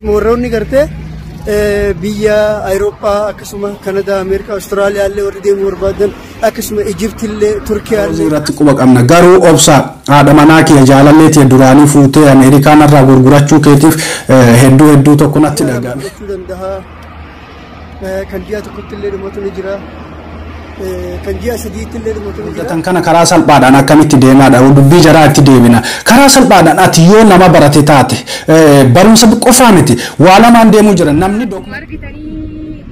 Warroonni gartee biyya Awurooppaa akkasuma Kanadaa, Ameerikaa, Awustiraaliyaa illee warri deemuu barbaadan akkasuma Ijipti illee Turkiyaa illee. Irratti quba qabna garuu obsa haadha manaa kee jaalallee tee duraanii fuutee Ameerikaan irraa gurgurachuu keetiif hedduu hedduu tokko natti dhaga'ame. Jechuu danda'a. Kan ji'a tokkotti illee dhumatu ni jira. Kan ji'a sadiitti illee dhumatu ni jira. Hojjetan kana karaa salphaadhaan akkamitti deemaadha dubbii jaraa itti deebina. Karaa salphaadhaan ati yoo nama barate taate barumsa qofaa miti waa lamaan deemuu jira namni Akkuma argitanii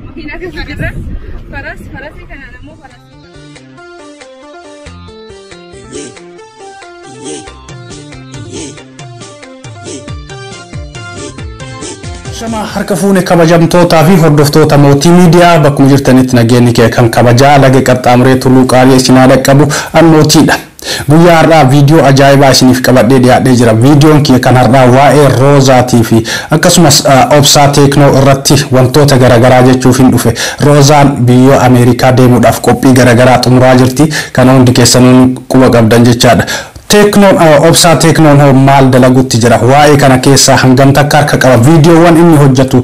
makiinaa keessa jirra. Faras farasii kanaan ammoo farasii. Shama harka fuune kabajamtootaa fi hordoftoota Mootii Miidiyaa bakkuma jirtanitti nageenyi kee kan kabajaa laga qaxxaamuree tulluu qaalii isin haa dhaqqabu an mootiidha. Guyyaa har'aa viidiyoo ajaa'ibaa isiniif qabadhee dhiyaadhee jira. Viidiyoon kiyya kan har'aa waa'ee Roozaatii fi akkasumas Obsaa Teeknoo irratti wantoota garaagaraa jechuuf hin dhufe. Roozaan biyya Ameerikaa deemuudhaaf qophii garaagaraa xumuraa jirti. Kana hundi keessanuu quba qabdan jechaadha. Teeknoon Obsaa Teeknoon hoo maal dalagutti jira? Waa'ee kana keessaa hangam takka harka qaba? Viidiyoowwan inni hojjetu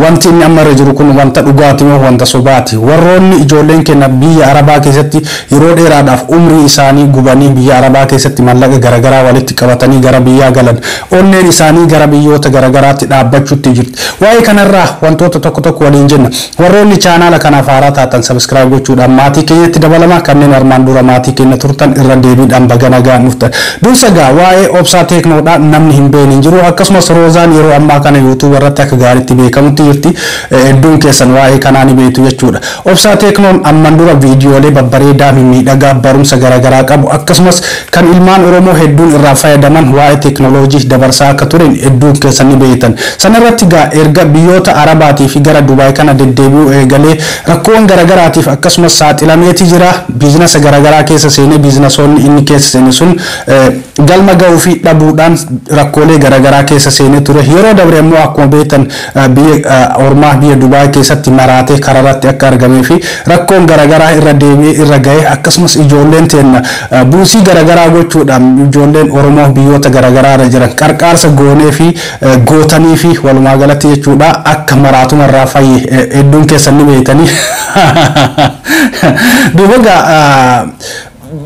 wanti inni amma irra jiru kun wanta dhugaati moo wanta sobaati? Warroonni ijoolleen keenya biyya Arabaa keessatti yeroo dheeraadhaaf umrii isaanii gubanii biyya Arabaa keessatti mallaqa garaagaraa walitti qabatanii gara biyyaa galan onneen isaanii gara biyyoota garaagaraatti dhaabbachuutti jirti. Waa'ee kanarraa wantoota tokko tokko waliin jenna. Warroonni chaanaala kanaaf haaraa taatan subscribe gochuudhaan maatii keenyatti dabalamaa kanneen armaan dura maatii keenya turtan irra deebiidhaan baga nagaan dhuftan. Dursa gaa waa'ee Obsaa Teeknoodhaa namni hin beekne hin jiru. Akkasumas Roozaan yeroo ammaa kana YouTube irratti akka gaariitti beekamutti jirti. Hedduun keessan waa'ee kanaa ni beektu jechuudha. Obsaa Teeknoon amman dura viidiyoolee babbareedaa mimmiidhagaa barumsa garaagaraa qabu akkasumas kan ilmaan Oromoo hedduun irraa fayyadaman waa'ee teeknooloojii dabarsaa akka turen hedduun keessan ni beektan. Sana irratti gaa erga biyyoota Arabaatii fi gara Dubaay kana deddeebi'uu eegalee rakkoowwan garaagaraatiif akkasumas saaxilameeti jira. Biizinasa garaagaraa keessa seenee biizinasoonni inni keessa seene sun galma ga'uu fi dhabuudhaan rakkoolee garaagaraa keessa seenee ture. Yeroo dabre immoo akkuma beektan biyya ormaa biyya Dubaay keessatti maraatee karaarratti akka argamee fi rakkoon garaagaraa irra deebi'ee irra ga'ee akkasumas ijoolleen teenna buusii garaagaraa gochuudhaan ijoolleen Oromoo biyyoota garaagaraa irra jiran qarqaarsa goonee fi gootanii fi walumaa galatti jechuudha akka maraatuma irraa fayye hedduun keessan ni beektanii. Duuba gaa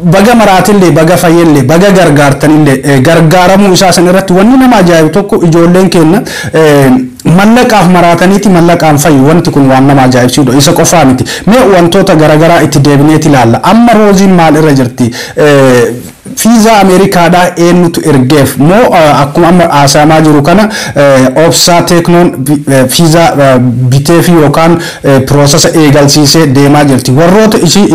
baga maraatillee baga fayyellee baga gargaartanillee gargaaramuu isaa san irratti wanni nama ajaa'ibu tokko ijoolleen keenya mallaqaaf maraataniiti mallaqaan fayyu wanti kun waan nama ajaa'ibsiisudha. Isa qofaa miti. Mee wantoota garaagaraa itti deebineeti ilaalla. Amma Rooziin maal irra jirti? Fiizaa Ameerikaadhaa eenyutu ergeef moo akkuma amma haasa'amaa jiru kana Obsaa Teeknoon fiizaa bitee fi yookaan piroosesa eegalsiisee deemaa jirti. Warroota isii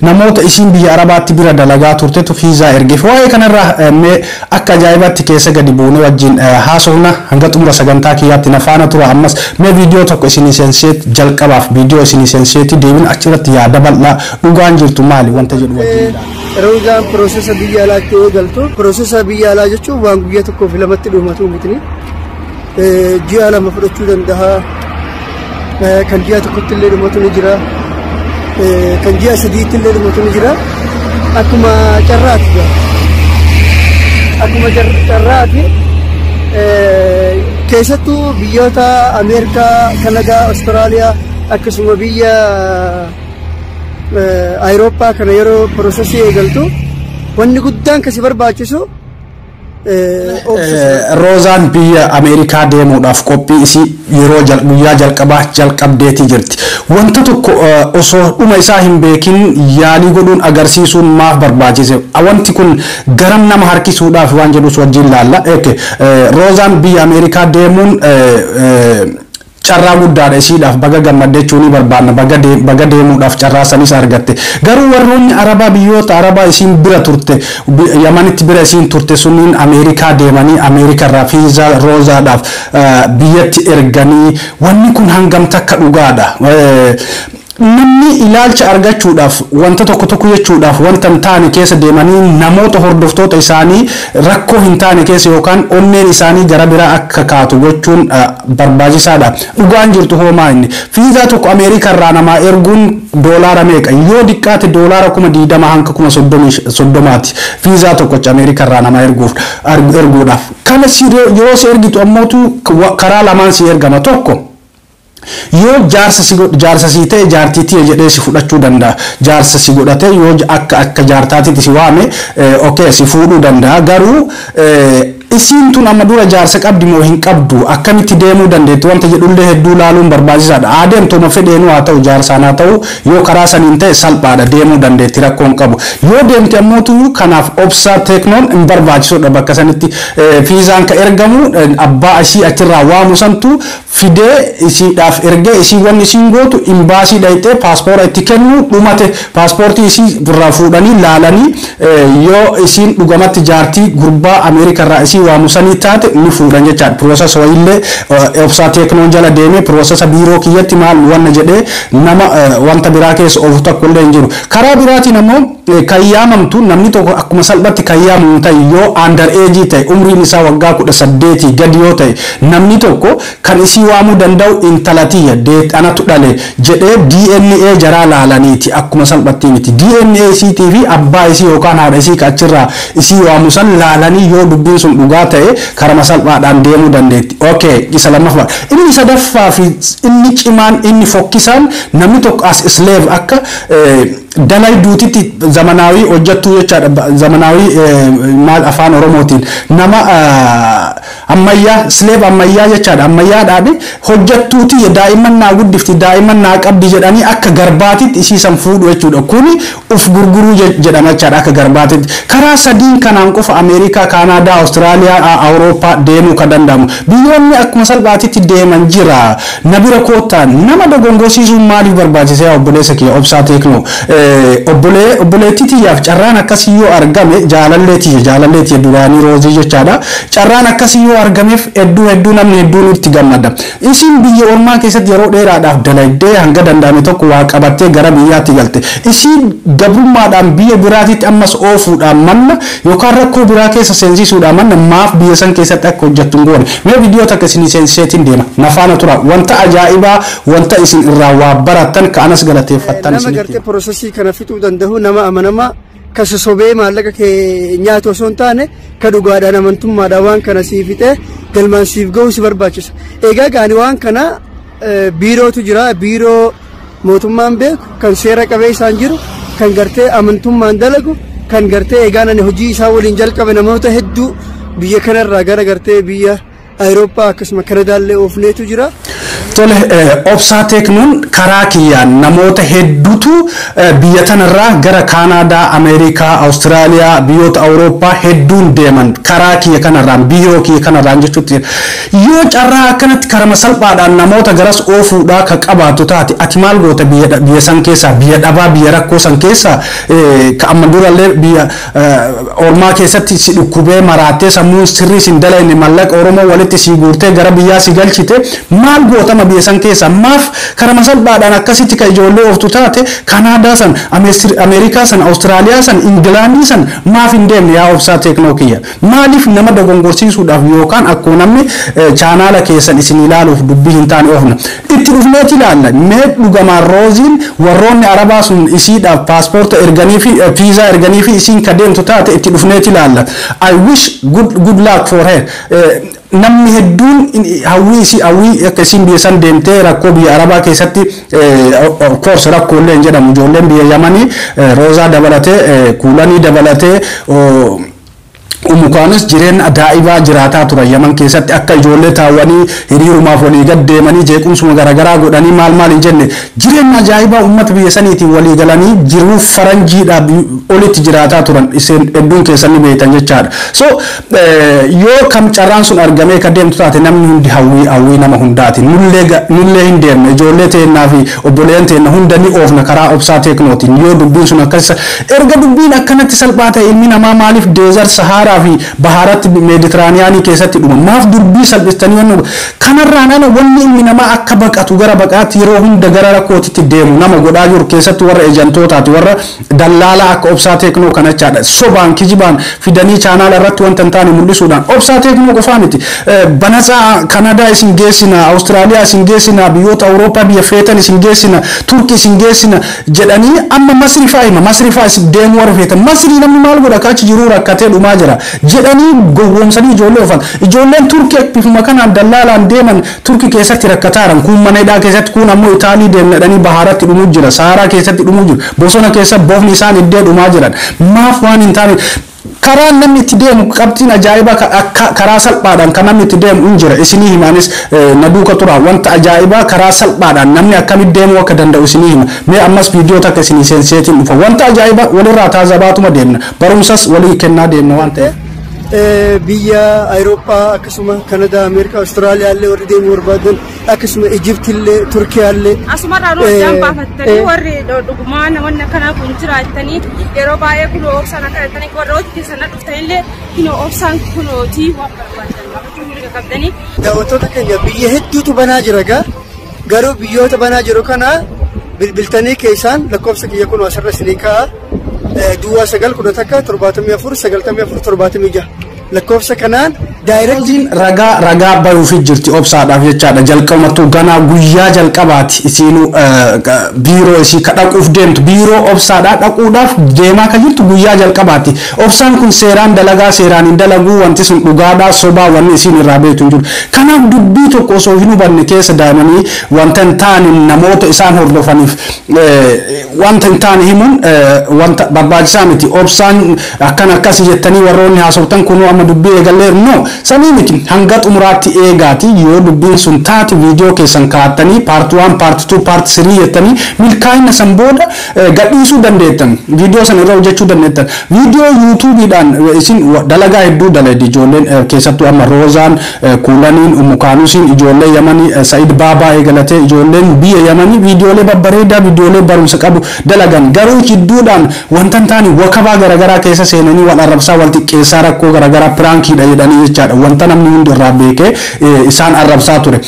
namoota isiin biyya Arabaatti bira dalagaa turtetu fiizaa ergeef. Waa'ee kanarraa mee akka ajaa'ibaatti keessa gadi buunee wajjin haasofna hanga xumura sagantaa kiyyaatti na faana tura. Ammas mee viidiyoo tokko isinii seenseet jalqabaaf viidiyoo isinii seenseetii deebina achirratti yaada bal'aa dhugaan jirtu maali wanta jedhu wajjin ilaalla. Roozaan piroosesa biyya alaatti eegaltu. Piroosesa biyya alaa jechuun waan guyyaa tokkoo fi lamatti dhumatu miti. Ji'a lama fudhachuu danda'a. Kan ji'a tokkotti illee dhumatu ni jira. Kan ji'a sadiitti illee dhumatu ni jira. Akkuma carraati. Akkuma carraati. Keessattuu biyyoota Ameerikaa, Kanadaa, Awustiraaliyaa akkasuma biyya Awurooppaa kana yeroo piroosesii eegaltu wanni guddaan kasi barbaachisu Roozaan biyya Ameerikaa deemuudhaaf qophii isii yeroo guyyaa jalqabaa jalqabdeetii jirti. Wanta tokko osoo dhuma isaa hin beekin yaalii godhuun agarsiisuun maaf barbaachise? Wanti kun garam nama harkisuudhaaf waan jedhus wajjin laalla. Roozaan biyya Ameerikaa deemuun carraa guddaadha isiidhaaf baga gammadde jechuu ni barbaanna baga deemuudhaaf carraa sanis argatte. Garuu warroonni Arabaa biyyoota Arabaa isiin bira turte Yamanitti bira isiin turte sunniin Ameerikaa deemanii Ameerikarraa fiizaa Roozaadhaaf biyyatti erganii wanni kun hangam takka dhugaadha. Namni ilaalcha argachuudhaaf, wanta tokko tokko jechuudhaaf, wanta hin taane keessa deemanii namoota hordoftoota isaanii rakkoo hin taane keessa yookaan onneen isaanii gara biraa akka kaatu gochuun barbaachisaadha. Dhugaan jirtu hoomaa inni fiizaa tokko Ameerikaa irraa namaa erguun doolaara meeqa? Yoo diqqaate doolaara 20,000 hanga 30,000ti fiizaa tokkocha Ameerikaa irraa namaa erguudhaaf. Kana yeroo si ergitu ammootu karaa lamaan si ergama. Tokko, yoo jaarsa si ta'e, jaartii tiyya jedhee si fudhachuu danda'a. Jaarsa si godhate, yoo akka jaartaatitti si waame, okay, si fuudhuu danda'a. Garuu isiin tun amma dura jaarsa qabdi moo hin qabdu, akkamitti deemuu dandeetti wanta jedhullee hedduu laaluun barbaachisaadha. Adeemtuma fedheenuu haa ta'u, jaarsaan haa ta'u, yoo karaa saniin ta'e salphaadha, deemuu dandeetti, rakkoo hin qabu. Yoo deemte ammootu kanaaf Obsaa Teeknoon hin barbaachisudha bakka sanitti. Fiizaan ka ergamu abbaa isii achirraa waamu santu fidee isiidhaaf ergee, isii wanni isiin gootu imbaasii dhayxee paaspoora itti kennu, dhumate. Paaspoortii isii irraa fuudhanii laalanii, yoo isiin dhugamatti jaartii gurbaa Ameerikaa irraa isii waamu sanii taate ni fuudhan jechaadha. Process wayiillee Obsaa Teeknoon jala deemee process biiroo kiyyatti maal wanna jedhee nama wanta biraa keessa oofu tokko illee hin jiru. Karaa biraatiin ammoo kan yaamamtu, namni tokko akkuma salphatti kan yaamamu ta'e, yoo under age ta'e, umriin isaa waggaa 18 gadi yoo ta'e, namni tokko kan isii waamuu danda'u intala tiyya anatu dhale jedhee DNA jaraa laalaniiti, akkuma salphatti miti. DNA isiitii fi abbaa isii yookaan haadha isii achirraa isii waamu san laalanii, yoo dubbiin sun dhugaa ta'e karama salphaadhaan deemuu dandeetti. Okay, isa lammaffaa. Inni sadaffaa fi inni cimaan, inni fokkisaan, namni tokko as slave, akka dalai duutitti zamanaawii hojjettuu jechaadha. Zamanaawii maal afaan Oromootiin nama ammayyaa, slave ammayyaa jechaadha. Ammayyaadhaan hojjettuuti, daa'imman naa guddifti, daa'imman naa qabdi jedhanii akka garbaatitti isiisan fuudhu jechuudha. Kuni uf gurguruu jedhama jechaadha akka garbaatitti. Karaa sadiin kanaan qofa Ameerikaa, Kaanaadaa, Awustiraaliyaa, Awurooppaa deemuu kan danda'amu. Biyyoonni akkuma salphaatitti deeman jira. Na bira koottaa, nama dogongorsiisuun maaliif barbaachisee? Obboleessa kiyya Obsaa Teeknoo, obboleettii tiyyaaf carraan akkasii yoo argame, jaalallee tiyya duraanii Roozii jechaadha. Carraan akkasii yoo argameef hedduu hedduu namni hedduun itti gammada. Isin biyya ormaa keessatti yeroo dheeraadhaaf dalagdee hanga danda'ame tokko waa qabattee gara biyyaatti galte. Isin gabrummaadhaan biyya biraatitti ammas oofuudhaan manna yookaan rakkoo biraa keessa seensisuudhaan manna, maaf biyya san keessatti akka hojjettu hin goone? Mee viidiyoo takka isinii seensiseetiin deema. Na faana tura. Wanta ajaa'ibaa, wanta isin irraa waa barattan, ka anas galateeffattan Nama isinitti. gartee processii kana fixuu danda'u, nama amanamaa, ka sosobee maallaqa kee nyaatu osoo hin taane, ka dhugaadhaan amantummaadhaan waan kana siif fixee galmaan siif ga'uu si barbaachisa. Egaa gaani waan kana biirootu jira, biiroo mootummaan beeku, kan seera qabeessaan jiru, kan gartee amantummaan dalagu, kan gartee egaan ani hojii isaa waliin jalqabe namoota hedduu biyya kanarraa gara gartee biyya Awurooppaa akkasuma Kanadaallee oofneetu jira. Tole, Obsaa Teeknoon karaa kiyyaan namoota hedduutu biyya tanarraa gara Kaanaadaa, Ameerikaa, Awustiraaliyaa, biyyoota Awurooppaa hedduun deeman karaa kiyya kanarraan, biiroo kiyya kanarraan jechuutti. Yoo carraa akkanatti karama salphaadhaan namoota garas oofuudhaa ka qabaattu taate, ati maal goota biyya san keessaa, biyya dhabaa, biyya rakkoo san keessaa, ka amma durallee biyya ormaa keessatti si dhukkubee maraattee sammuun sirrii sin dalagne, mallaqa Oromoo walitti si guurtee gara biyyaa si galchite, maal gootama biyya san keessa? Maaf karama salphaadhaan akkasitti ka ijoollee ooftu taate, Kanaadaa san, Ameerikaa san, Awustiraaliyaa san, Ingilaandii san maaf hin deemne? Yaa Obsaa Teeknoo kiyya, maaliif nama dogongorsiisuudhaaf yookaan akkuma namni chaanaala keessan isin ilaaluuf dubbii hin taane oofna? Itti dhufneeti ilaalla. Mee dhugamaan Rooziin warroonni Arabaa sun isiidhaaf paaspoorta erganii fi fiizaa erganii fi isiin ka deemtu taate, itti dhufneeti ilaalla. I wish good luck for her. Namni hedduun hawwii isii, hawwii akka isiin biyya san deemtee rakkoo biyya Arabaa keessatti, of course rakkoo illee hin jedhamu, ijoolleen biyya Yamanii Roozaa dabalatee, Kuulanii dabalatee, Umukaanis jireenya ajaa'ibaa jiraataa turan Yaman keessatti, akka ijoollee taawwanii hiriirumaaf walii gad deemanii jeequmsuma garaagaraa godhanii maal maal hin jenne, jireenya ajaa'ibaa uummata biyya saniitiin walii galanii jiruu faranjiidhaa olitti jiraataa turan, isin hedduun keessan ni beektan jechaadha. So yoo kam carraan sun argamee ka deemtu taate, namni hundi hawwii nama hundaati. Nullee hin deemne, ijoollee teennaa fi obboleeyyan teenna hunda ni oofna karaa Obsaa Teeknootiin yoo dubbiin sun akkas. Erga dubbiin akkanatti salphaa ta'e, ilmi namaa maaliif desert Sahara Saharaa fi Baharatti Meeditiraaniyaanii keessatti dhuma. Maaf dubbii salphistanii wanni kanarraan ala wanni ilmi namaa akka baqatu gara baqaatti yeroo hunda gara rakkootitti deemu nama godhaa jiru keessatti warra ejantootaati, warra dallaalaa akka Obsaa Teeknoo kanachaadha. Sobaan kijibaan fidanii chaanaala irratti wanta hin taane mul'isuudhaan Obsaa Teeknoo qofaa miti. Banatsaa Kanadaa isin geessina, Awustiraaliyaa isin geessina, biyyoota Awurooppaa biyya feetan isin geessina, Turkii isin geessina jedhanii amma Masrii fa'aa hima. Masrii fa'aa isin deemuu warra feetan. Masrii namni maal godha akka achi jiruu rakkatee dhumaa jira jedhanii gowwoomsanii ijoollee oofan. Ijoolleen Turkii bifuma kanaan dallaalaan deeman Turkii keessatti rakkataaran. Kun mana hidhaa keessatti, kun ammoo Itaalii deemnadhanii Baharatti dhumuu jira, Saharaa keessatti dhumuu jira, bosona keessa bofni isaan iddee dhumaa jiran. Maaf waan hin taane karaan namni itti deemu qabxiin ajaa'ibaa karaa salphaadhaan kan namni itti deemu hin jira. Isinii himaanis na duuka tura. Wanta ajaa'ibaa karaa salphaadhaan namni akkamitti deemuu akka danda'u isinii hima. Mee ammas viidiyoo takka isinii seenseetiin dhufa. Wanta ajaa'ibaa walirraa taazabaatuma deemna, barumsas walii kennaa deemna waan ta'eef. Biyya Awurooppaa akkasuma Kanadaa, Ameerikaa, Awustiraaliyaa illee warri deemuu barbaadan, akkasuma Ijipti illee, Turkiyaa illee. Asumarraa nu addaan baafattanii warri dhugumaan namoonni akkanaa kun jiraatanii yeroo baay'ee kunoo Obsaan akka jettanii warra hojii keessan dhuftanillee kunoo Obsaan kunootii waan barbaadan gaafachuu mirga qabdanii. Daawwattoota keenya, biyya hedduutu banaa jira gaa. Garuu biyyoota banaa jiru kana bilbiltanii keessaan lakkoofsa kiyya kun asirra isinii kaa'a. 09 11 74 94 76 lakkoofsa kanaan direct. Ragaa bayuufi jirti Obsaadhaaf jechaadha. Jalqabattuu ganaa guyyaa jalqabaati isiinuu biiroo isii ka dhaquuf deemtu, biiroo Obsaadhaa dhaquudhaaf deemaa ka jirtu guyyaa jalqabaati. Obsaan kun seeraan dalagaa, seeraan hin dalaguu, wanti sun dhugaadhaa sobaa wanni isiin irraa beektu hin jiru. Kanaaf dubbii tokko osoo hin hubanne keessa daa'imanii wanta hin taane namoota isaan hordofaniif wanta hin taane himuun wanta barbaachisaa miti. Obsaan akkan akkasi jettanii warroonni haasoftan kunuu amma dubbii eegalleeru no sanii miti. Hanga xumuraatti eegaati, yoo dubbiin sun taate viidiyoo keessan kaa'attanii part 1, part 2, part 3 jettanii milkaa'ina san booda gadhiisuu dandeettan, viidiyoo san irra hojjechuu dandeettan. Viidiyoo yuutuubiidhaan isin dalagaa hedduu dalagdi ijoolleen, keessattuu amma Roozaan, Kuulaniin, Umukaanusiin, ijoollee Yamanii, Sa'id Baabaa eegalatee ijoolleen biyya Yamanii viidiyoolee babbareedaa, viidiyoolee barumsa qabu dalagan. Garuu jidduudhaan wanta hin taane wakabaa garaagaraa keessa seenanii wal arrabsaa, wal xiqqeessaa, rakkoo garaagaraa piraankiidha jedhanii jechaadha, wanta namni hundi irraa beekee isaan arrabsaa ture.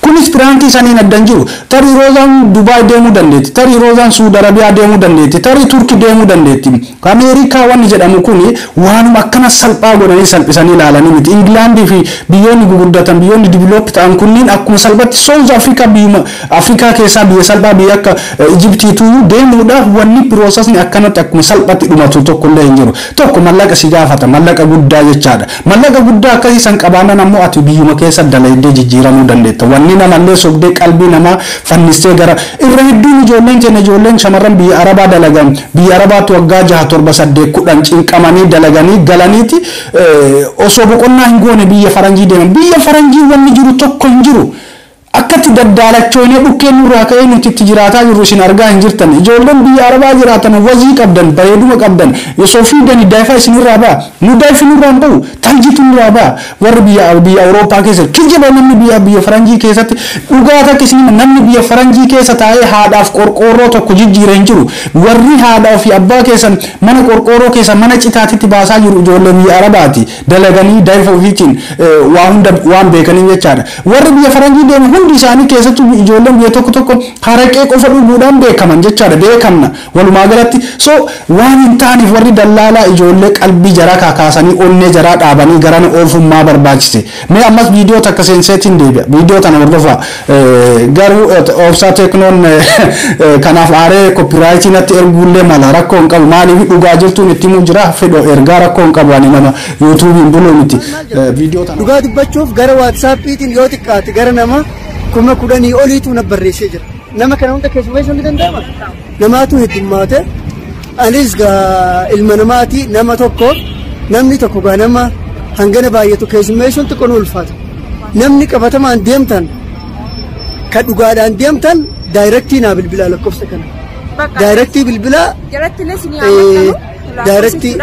Kunis piraankii saniin addan jiru. Tarii Roozaan Dubaay deemuu dandeetti. Tarii Roozaan Suudi Arabiyaa deemuu dandeetti. Tarii Turki deemuu dandeetti. Ameerikaa wanni jedhamu kuni waanuma akkana salphaa godhanii salphisanii ilaalanii miti. Ingilaandii fi biyyoonni guguddatan, biyyoonni develop ta'an kunniin akkuma salphatti South Africa, biyyuma Afrikaa keessaa biyya salphaa, biyya akka Ijiptiitu deemuudhaaf wanni processni akkanatti akkuma salphatti dhumatu tokkollee hin jiru. Tokko mallaqa si gaafata, mallaqa guddaa jechaadha. Mallaqa guddaa akkasii san qabaannan ammoo ati biyyuma keessa dalaydee jijjiiramuu dandeetta. Wanni namallee sobdee qalbii namaa fannistee gara irra hedduun ijoolleen keenya, ijoolleen shamarran biyya Arabaa dalagan, biyya Arabaatti waggaa 6, 7, 8, 10 cinqamanii dalaganii galaniiti osoo boqonnaa hin goone biyya faranjii deeman. Biyya faranjii wanni jiru tokko hin jiru. Akkatti daddaalachoonee dhukkeen nurraa ka'ee nuti itti jiraataa jirru isin argaa hin jirtan. Ijoolleen biyya Arabaa jiraatan wazii qabdan, bareeduma qabdan, osoo fiidanii daa'ifaa isinirraa ba'a. Nu daa'ifi nurraa hin ba'u, taljitu nurraa ba'a. Warri biyya Awurooppaa keessa kijiba, namni biyya faranjii keessatti dhugaa takka isin, namni biyya faranjii keessa taa'ee haadhaaf qorqoorroo tokko jijjiire hin jiru. Warri haadhaa fi abbaa keessan mana qorqoorroo keessa mana citaatitti baasaa jiru ijoollee biyya Arabaati. Dalaganii daa'ifa ofiitiin waa hunda waan beekanii jechaadha. Warri biyya faranjii deemu hundi isaanii, keessattuu ijoolleen biyya tokko tokko haraqee qofa dhuguudhaan beekaman jechaadha, beekamna walumaa galatti. So waan hin taaneef warri dallaalaa ijoollee qalbii jaraa kakaasanii onnee jaraa dhaabanii garana oofummaa barbaachise? Mee ammas viidiyoo takka seenseetiin deebi'a, viidiyoo tana hordofaa. Garuu Obsaa Teeknoon kanaaf aaree copyrightii natti erguullee mala, rakkoo hin qabu. Maaliif dhugaa jirtuun itti himuu jira, fedho ergaa, rakkoo hin qabu, ani nama yuutuubiin buluu miti. Viidiyoo tana Dhugaa dubbachuuf gara Waatsaappiitiin yoo xiqqaate gara nama 10,000 oliitu na barreessee jira. Nama kana hunda keessummeessuun ni danda'ama? Namaatu heddummaate. Anis gaa ilma namaati, nama tokko, namni tokko gaa nama hangana baay'atu keessummeessuun xiqqoo nu ulfaata. Namni qabatamaan deemtan, kan dhugaadhaan deemtan, directii naa bilbilaa lakkoofsa kana. Directii bilbilaa. Jalatti illee isin yaamatamu. Directii.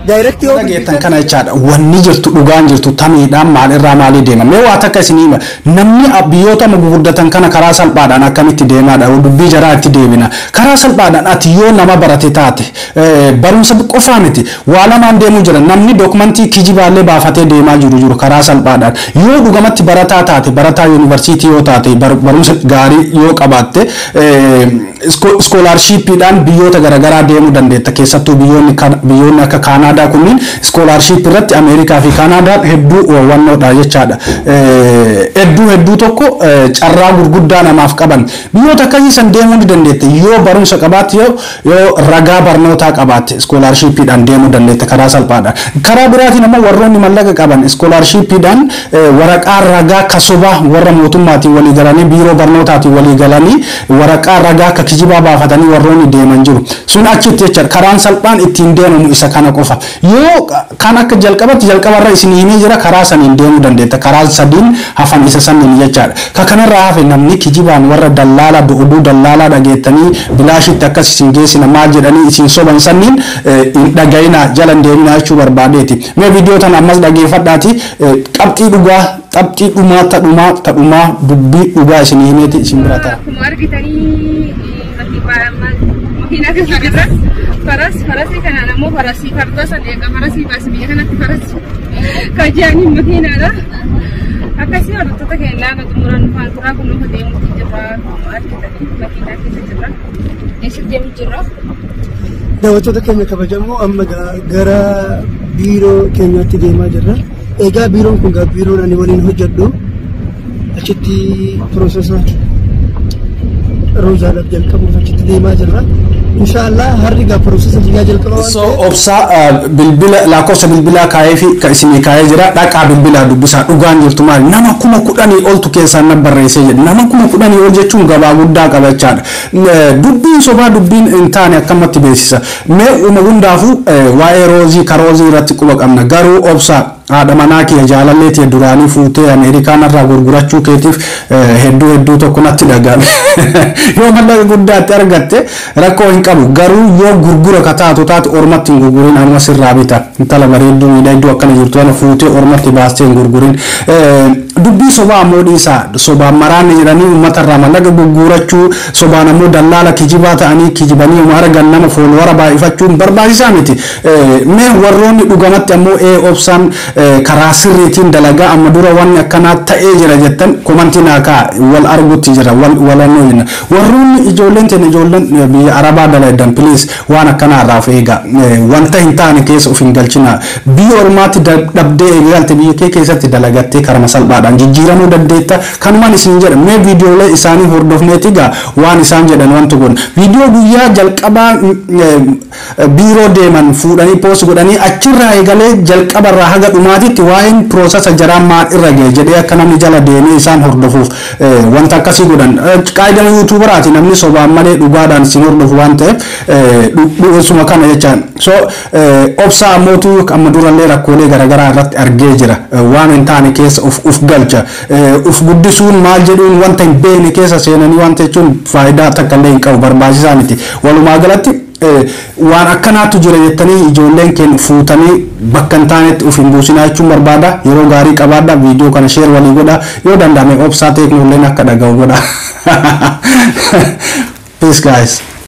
Direct yoo Dhageettan kana jechaadha. Wanni jirtu dhugaan jirtu tamiidhaan maalirraa maalii deema? Mee waa takka isinii hima. Namni biyyoota gurguddatan kana karaa salphaadhaan akkamitti deemaadha? Dubbii jaraa itti deebina. Karaa salphaadhaan ati yoo nama barate taate, barumsa qofaa miti. Waa lamaan deemuu jira. Namni dookumentii kijibaallee baafatee deemaa jiru karaa salphaadhaan. Yoo dhugamatti barataa taate, barataa yuunivarsiitii yoo taate, barumsa gaarii yoo qabaatte, scholarshippiidhaan biyyoota garaagaraa deemuu dandeetta. Keessattuu biyyoonni akka Kaanaadaa kunniin scholarship irratti Ameerikaa fi Kaanaadaan hedduu wannoodha jechaadha. Hedduu hedduu tokko carraa gurguddaa namaaf qaban. Biyyoota akkasii san deemuu ni dandeetta. Yoo barumsa qabaatte, yoo ragaa barnootaa qabaatte, scholarshippiidhaan deemuu dandeetta karaa salphaadhaan. Karaa biraatiin immoo warroonni mallaqa qaban scholarshippiidhaan waraqaa ragaa kasobaa warra mootummaatiin walii galanii, biiroo barnootaatiin walii galanii, waraqaa ragaa akka kijibaa baafatanii warroonni deeman jiru. Sun achitti jechaadha. Karaan salphaan ittiin deemamu isa kana qofa. Yoo kan akka jalqabatti jalqabarra isin himee jira, karaa saniin deemuu dandeetta. Karaa sadiin hafan isa saniin jechaadha. Ka kanarraa hafe namni kijibaan warra dallaala oduu dallaalaa dhageettanii bilaashitti akkas isin geessina maal jedhanii isin soban saniin hin dhagayinaa, jala hin deeminaa jechuu barbaadeeti. Mee viidiyoo tana ammas dhageeffadhaati qabxii dhugaa, qabxii dhumaa, tadhumaa tadhumaa dubbii dhugaa isin himeeti isin bira ta'a. Akkuma argitanii makiinaa keessa jirra. Farasii kanaan ammoo farasii farda san eega farasii baase, biyya kanatti farasii kan jedhanii makiinaadha. Akkasii hordoftoota keenyaa kan xumuraan dhufaan turaa kun nufa deemuutti jirra. Akkuma argitanii makiinaa keessa jirra. Eessa deemu jirra? Daawwattoota keenya kabajamoo, amma gara biiroo keenyaatti deemaa jirra. Egaa biiroon kun gaa biiroon ani waliin hojjedhu, achitti processa roozaadhaaf jalqabuuf achitti deemaa jirra. Inshaallah harri gaa processa guyyaa jalqaba waan So ta'eef obsaa bilbila, lakkoofsa bilbilaa kaayee fi kan isinii kaayee jira, dhaqaa bilbilaa dubbisaa. Dhugaan jirtu maali? Nama 10,000 oltu keessaan na barreessee jedhe. Nama 10,000 ol jechuun gabaa guddaa qaba jechaadha. Dubbiin sobaa, dubbiin hin taane akkamatti beeksisa? Mee uma hundaafuu waa'ee roozii karoozii irratti quba qabna, garuu obsaa haadha manaa kiyya jaalallee ta'e duraanii fuutee Ameerikaan irraa gurgurachuu keetiif hedduu hedduu tokko natti dhaga'ame. Yoo mallaqa guddaatti argatte rakkoo hin qabu, garuu yoo gurgura ka taatu taate ormatti hin gurgurin, anuma sirraa bita. Intala bareedduu miidhagduu akkana jirtu kana fuutee ormatti baastee hin gurgurin. Dubbii sobaa ammoo dhiisaa. Sobaan maraanne jedhanii uummata irraa mallaqa gurgurachuu, sobaan ammoo dallaala kijibaa ta'anii kijibanii uma argan nama followera baay'ifachuun barbaachisaa miti. Mee warroonni dhugamatti ammoo obsaan karaa sirriitiin dalagaa amma dura wanni akkanaa ta'ee jira jettan commentii naa kaa, wal argutti jira, wal walannoo jenna. Warroonni ijoolleen teenya, ijoolleen biyya arabaa dalagan, please waan akkanaa irraa of eegaa. Wanta hin taane keessa of hin galchina. Biyya ormaatti dhabdee eegalte, biyya kee keessatti dalagattee karama salphaadhaan jijjiiramuu dandeetta. Kanumaan isin jedha. Mee viidiyoolee isaanii hordofneeti gaa waan isaan jedhan wanti kun viidiyoo guyyaa jalqabaa biiroo deeman fuudhanii post godhanii, achirraa eegalee jalqabarraa haga dhumaatitti waa'een processa jaraa maal irra ga'e jedhee akka namni jala deemee isaan hordofuuf wanta akkasii godhan. Qaayidama YouTuberaati, namni sobaan malee dhugaadhaan isin hordofu waan ta'eef dhuusuma kana jechaan. So obsaa ammootu amma durallee rakkoolee garaagaraa irratti argee jira. Waan hin taane keessa uf galcha. Uf guddisuun maal jedhuun wanta hin beekne keessa seenanii wanta jechuun faayidaa takka illee hin qabu, barbaachisaa miti. Walumaa galatti waan akkanaatu jira jettanii ijoolleen keenya fuutanii bakka hin taanetti uf hin buusinaa jechuun barbaada. Yeroo gaarii qabaadha. Viidiyoo kana share walii godha. Yoo danda'ame obsaa teeknoolleen akka dhaga'u godha. Peace, guys.